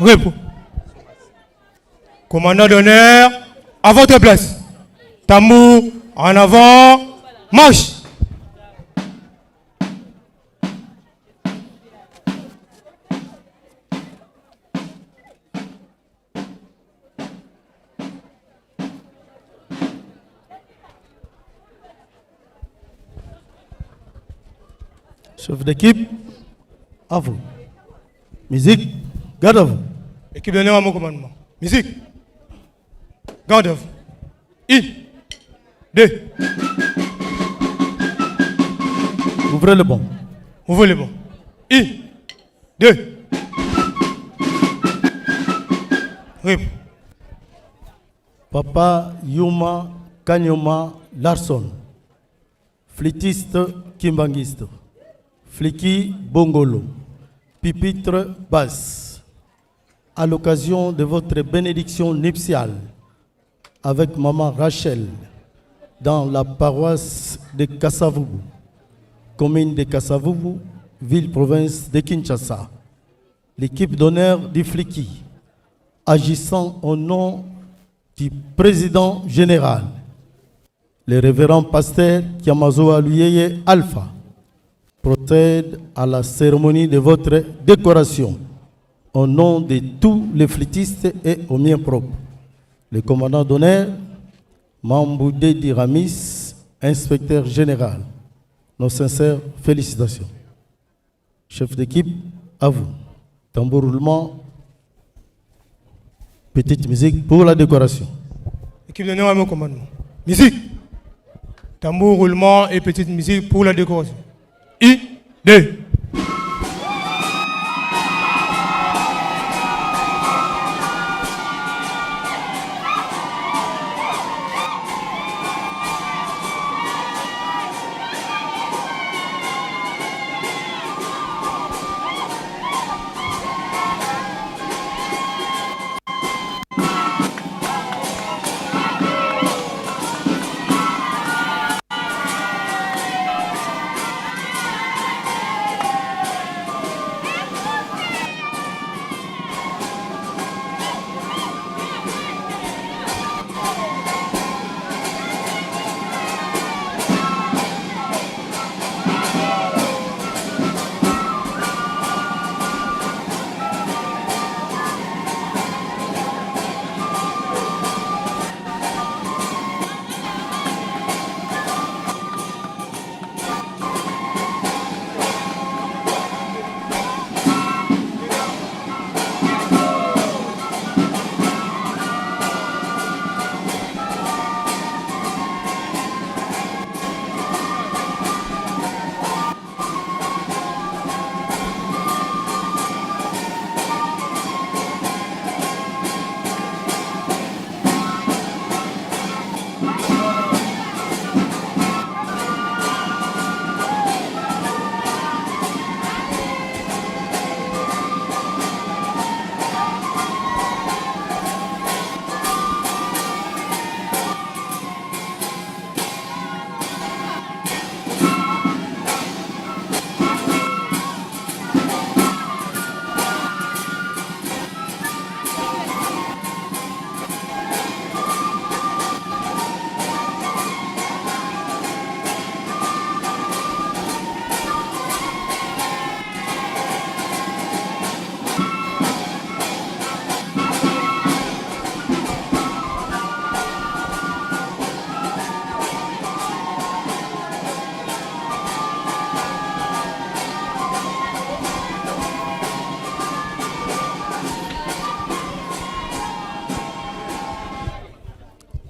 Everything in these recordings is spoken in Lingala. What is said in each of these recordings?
Repos. Commandant d'honneur, à votre place. Tambour, en avant, marche. Chef d'équipe, à vous. Musique, garde à vous. Équipe d'honneur à mon commandement. Musique. Garde à vous. Une, deux. Ouvrez le banc. Ouvrez le banc. Une, deux. Rip. Papa Yuma Kanyoma Larson, flûtiste kimbangiste, Fliki Bongolo, pupitre basse. À l'occasion de votre bénédiction nuptiale avec maman Rachel dans la paroisse de Kassavubu, commune de Kassavubu, ville-province de Kinshasa. L'équipe d'honneur du Fliki, agissant au nom du président général, le révérend pasteur Kiamazoa Luyeye Alpha, procède à la cérémonie de votre décoration au nom de tous les flûtistes et au mien propre. Le commandant d'honneur, Mamboudé Diramis, inspecteur général. Nos sincères félicitations. Chef d'équipe, à vous. Tambour roulement, petite musique pour la décoration. Équipe d'honneur à mon commandement. Musique. Tambour roulement et petite musique pour la décoration. 1, 2.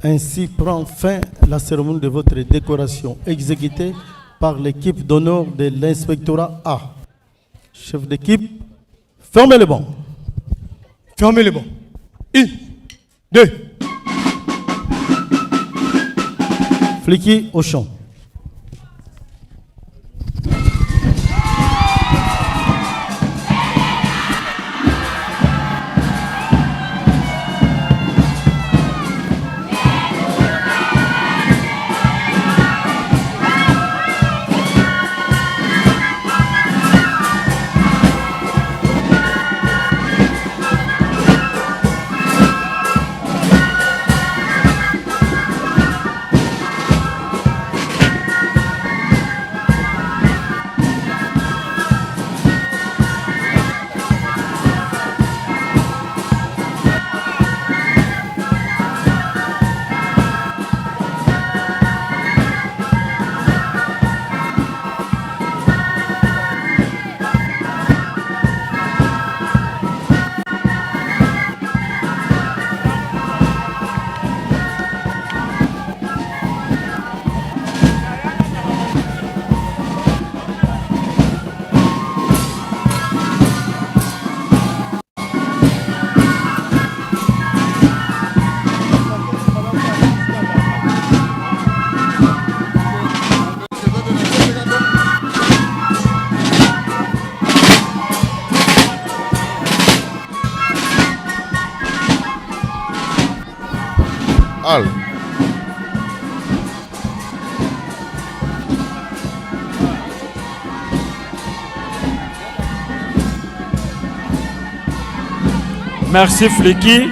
Ainsi prend fin la cérémonie de votre décoration exécutée par l'équipe d'honneur de l'inspectorat A. Chef d'équipe, fermez le banc. Fermez le banc. 1, 2. Flicky au champ. Al. Merci Flicky.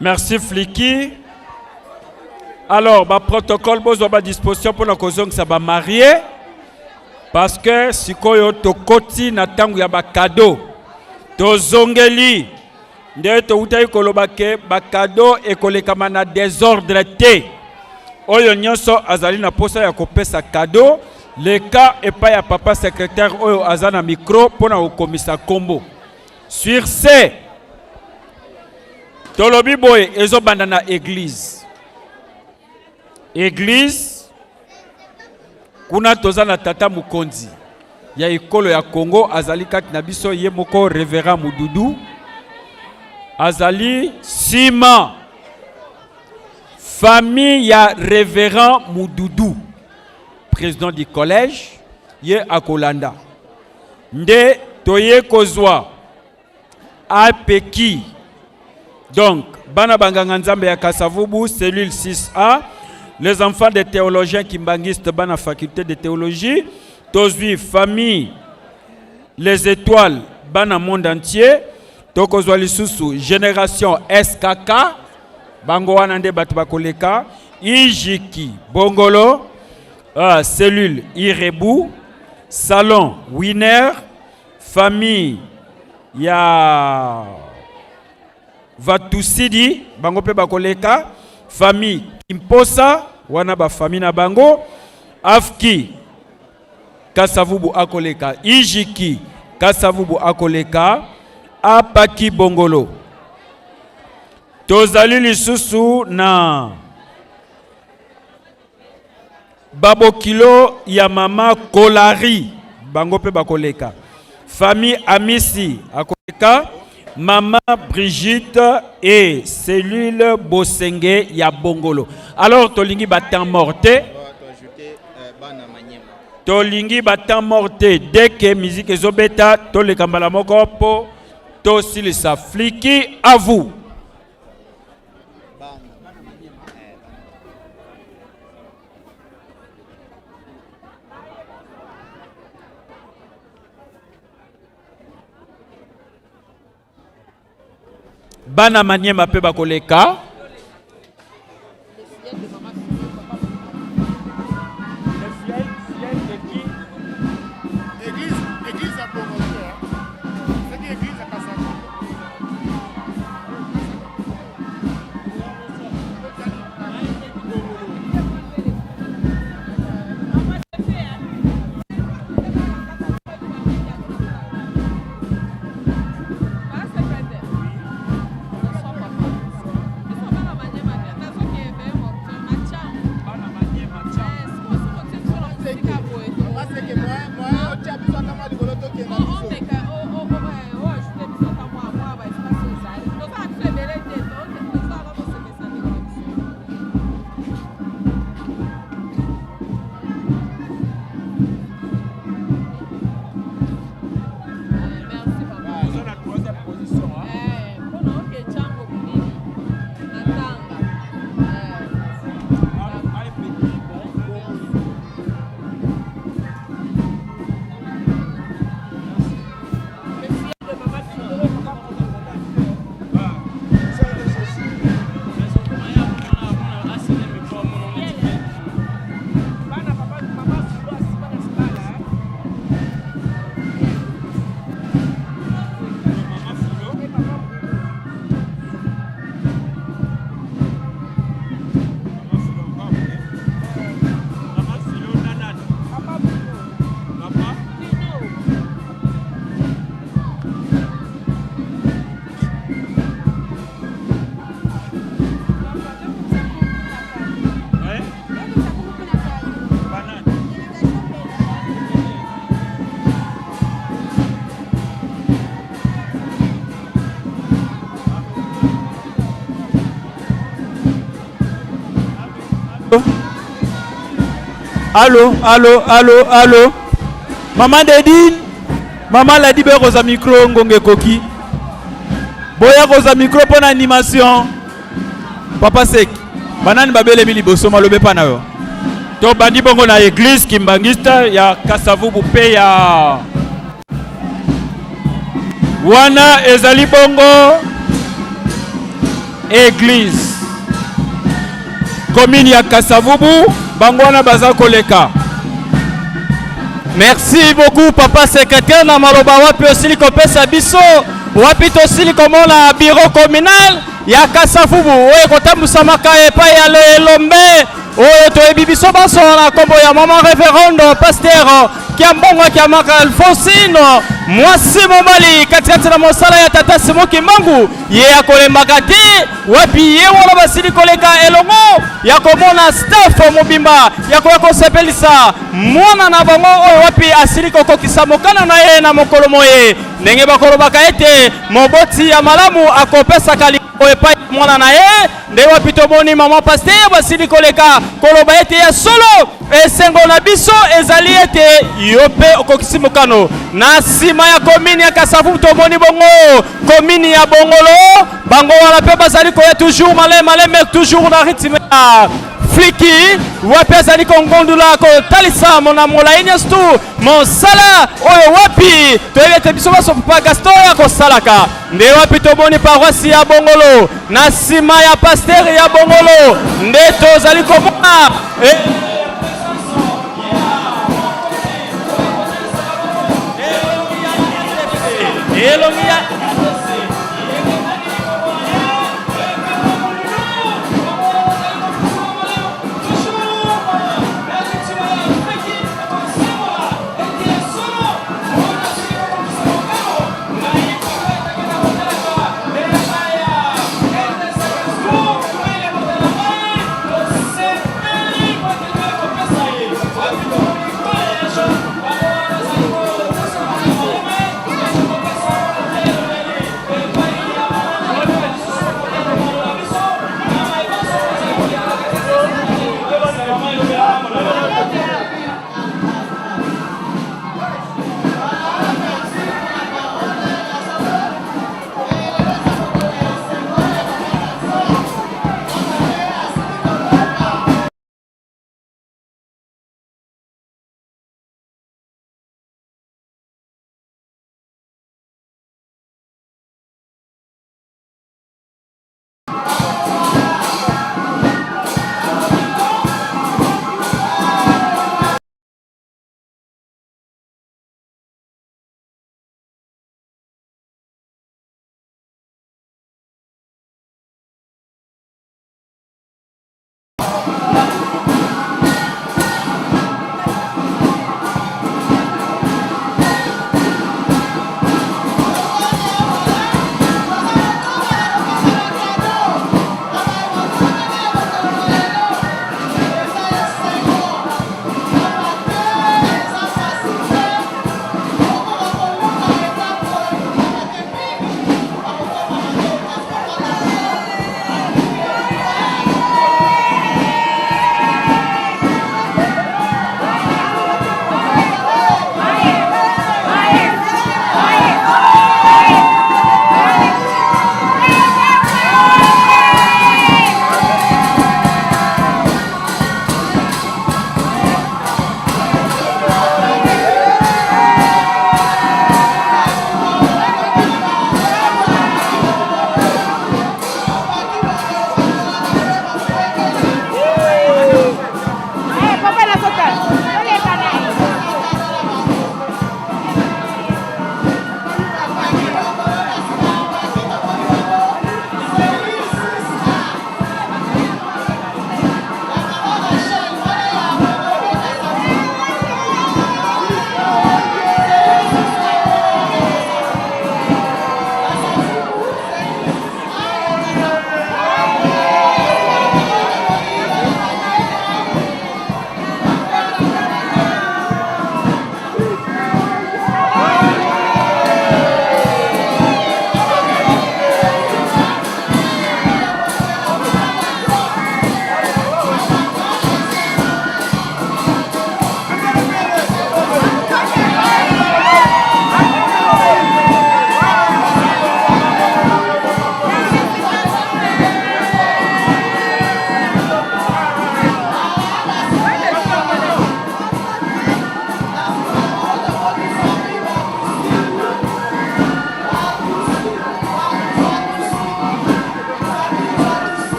Merci Flicky. Alors, ba protocole bozwa ba disposition pour la kozongisa ba marié parce que sikoyo tokoti na tango ya ba cadeau. Tozongeli nde towutaki koloba ke ba cadeau ekolekama na desordre te. Oyo nyonso azali na posa ya kopesa cadeau leka epai ya papa secrétaire oyo aza na micro mpo na kokomisa kombo. Sur ce, tolobi boye ezobanda na église. Église kuna toza na tata mokonzi ya ekolo ya Congo azali kati na biso ye moko révérend Mududu azali nsima famille ya révérend Mududu président du collège ye akolanda nde toye kozwa apeki donc bana banganga nzambe ya Kasavubu cellule 6A les enfants des théologiens kimbanguistes bana faculté de théologie tozwi famille les étoiles bana monde entier tokozwa lisusu génération SKK bango wana nde bato bakoleka ijiki bongolo cellule irebu salon winner famille ya Vatusidi bango mpe bakoleka famille Kimposa wana bafamille na bango afki Kasavubu akoleka Ijiki Kasavubu akoleka apaki bongolo tozali lisusu na babokilo ya mama Kolari bango mpe bakoleka famille Amisi akoleka mama Brigitte et cellule Bosenge ya Bongolo. Alors tolingi ba temps mort te, tolingi ba temps mort te dès que musique ezobeta toleka mbala moko po tosilisa. Fliki à vous. Bana Maniema mpe bakoleka. Allo, allo, allo, allo. Maman Dedine, Maman Ladi boya kozwa micro ngonga ekoki. Boya kozwa micro mpo na animation. Papa Sek, banani babelemi liboso maloba epa na yo. Tobandi bongo na eglise kimbangiste ya Kasavubu mpe ya wana ezali bongo eglise commune ya Kasavubu, bango wana baza koleka. Merci beaucoup papa secrétaire na maloba wapi osili kopesa biso, wapi tosili komona bureau communal ya Kasavubu oyo ekotambusamaka epai ya Elombe oyo toyebi biso banso na nkombo ya mama reverendo pasteur Kiambongo Kiamaka Alphonsine, mwasi mobali katikati na mosala ya tata Simon Kimbangu, ye akolembaka te. Wapi ye wana basili koleka elongo ya komona staff mobimba ya koya kosepelisa mwana na bango oyo wapi asili kokokisa mokano na ye na mokolo moye, ndenge bakolobaka ete moboti ya malamu akopesaka likambo epai ya mwana na ye. Nde wapi tomoni mama pasteur basili koleka koloba ete ya solo esengo na biso ezali ete yo mpe okokisi mokano. Na nsima ya komini ya Kasavubu tomoni bongo komini ya Bongolo, bango wana mpe bazali koya toujours maleme maleme, toujours na rythme ya fliki wapi azali kongondula kotalisa na molai nyonso tu mosala oyo wapi toyebi ete biso banso papa Gaston ya kosalaka. Nde wapi tomoni paroisse ya Bongolo na nsima ya pasteur ya Bongolo nde tozali komona elongi ya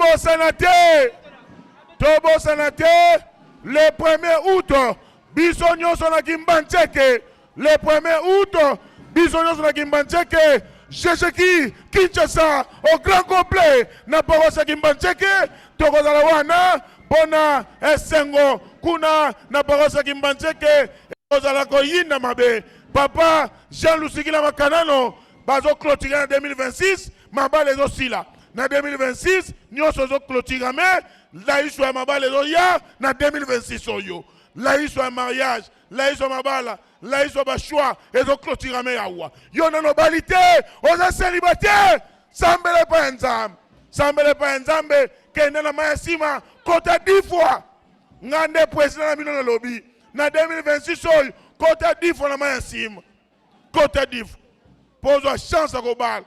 Tobosana te, tobosana te le 1er août biso nyonso na Kimbanseke, le 1er août biso nyonso na Kimbanseke, GGK Kinshasa au grand complet na paroisse ya Kimbanseke, tokozala wana mpona esengo kuna na paroisse ya Kimbanseke ekozala koyinda mabe. Papa Jean Lusikila Makanano bazo clôturer na 2026, mabala ezosila na 2026, nyonso ezo clôturer me laiso ya mabala ezoya na 2026 oyo laiso ya mariage, laiso ya mabala, laiso ya bachoix ezo clôturer me awa. Yo nano obali te, oza célibataire, sambela epai ya Nzambe, sambela epai ya Nzambe, kende na mai ya nsima kota 10 fois. Nga nde président na bino nalobi na 2026 oyo kota 10 fois na mai ya nsima, kota 10 fois mpo ozwa chance ya kobala,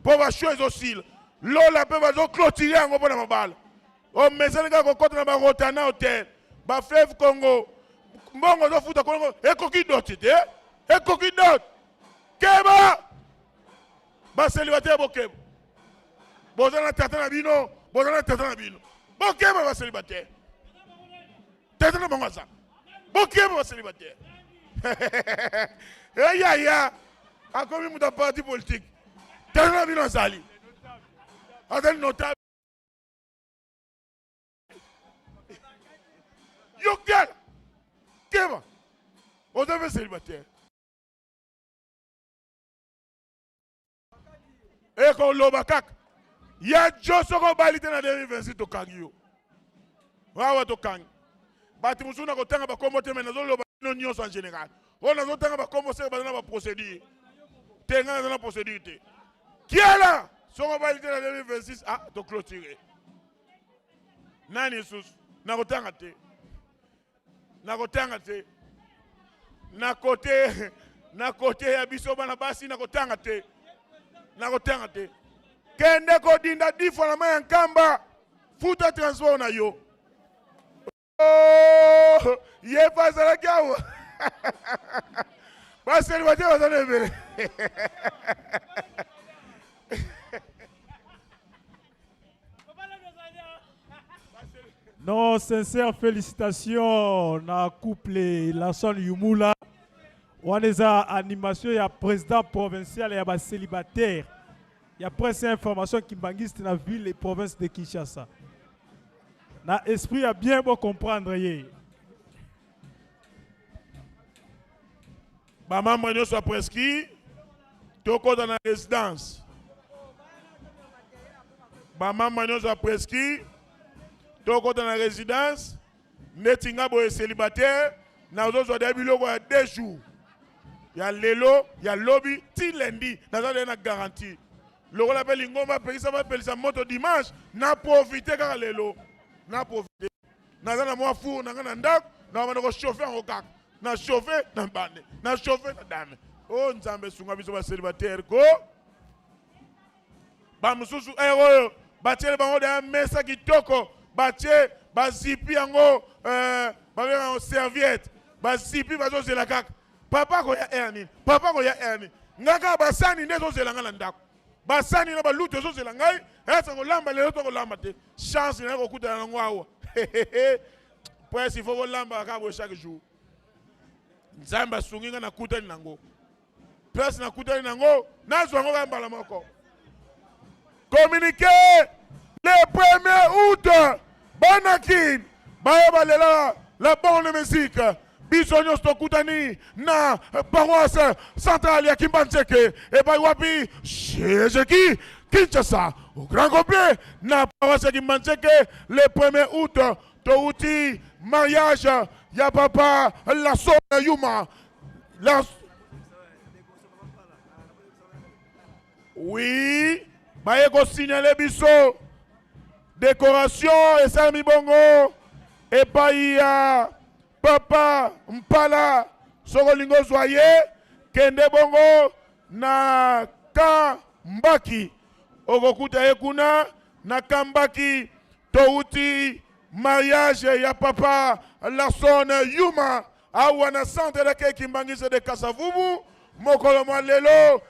mpo bachoix ezosila lola mpe bazoclôturer yango mpo na mabala. Omesani kaka kokɔta na barotana hotel, bafleuve Congo, mbongo ozofuta kongo ekoki dot te, ekoki dot. Keba bacélibataire, bokeba, boza na tata na bino, boza na tata na bino, bokeba bacélibataire, tata na bango aza, bokeba bacélibataire. Eyaya akomi moto ya parti politique, tata na bino azali, azali notable. Yo kela keba, oza mpe célibataire, ekoloba kaka ya jo. Soki obali te na 2026, tokangi yo awa, tokangi bato mosusu. Na kotanga bakombo te, me nazoloba bino nyonso en général. Oyo nazotanga bakombo seke baza na baprocédure te, ngai naza na procédure te. Kiala, soki obali te na 2026, ah, toclôture. Nani lisusu? Nakotanga te, nakotanga te. Na kote ya biso bana basi, nakotanga te, nakotanga te. Kende kodinda difo na mai ya Nkamba, futa transport na yo. Oh, ye mpe azalaki awa, bacélibataire baza na ebele. Nos sincères félicitations na couple Lanson Yumula. Wana eza animation ya président provincial ya bacélibataire ya presse et information kimbangiste na ville et province de Kinshasa. Na esprit ya bien bo comprendre ye. Bamembre nyonso ya presqu'île, tokɔta na résidence. Bamembre nyonso ya presqu'île, tokɔta na résidence. Neti nga boye célibataire, nazozwa deya biloko ya 2 jours, ya lelo, ya lobi ti lundi, naza deya na garantie. Lokola mpe lingomba apekisa bapelisa moto dimanche, na profite kaka lelo, na profite. Naza na mwa four na ngai na ndako, na banda kochauffe yango kaka, na chauffe na bande, na chauffe na dame. O Nzambe, esunga biso bacélibataire ko. Bamosusu ere oyo batiele bango deya mesa kitoko, batie bazipi yango, babenga yango serviette, bazipi, bazozela kaka papa koya ere nini, papa koya ere nini. Nga kaka basani nde ezozela nga na ndako, basani na balutu ezozela ngai. Esa kolamba lelo to kolamba te, chance naye kokutana nango awa. Presque il faut kolamba kaka boye chaque jour. Nzambe asungi nga, nakutani nango place, nakutani nango, nazwa yango kaka mbala moko. Communiqué: le 1er août, bana Kin baye balela la bonne musique, biso nyonso tokutani na paroisse centrale ya Kimbanseke, epai wapi GGK Kinshasa au grand complet na paroisse ya Kimbanseke le 1er août. Touti mariage ya papa Lasona Yuma la. Oui, baye kosignale biso décoration esalami bongo epai ya papa Mpala. Soki olingi ozwa ye, kende bongo na Kambaki, okokuta ye kuna na Kambaki. Touti mariage ya papa Larson Yuma awa na centre d'accueil kimbangiste de Kasavubu mokolo mwa lelo.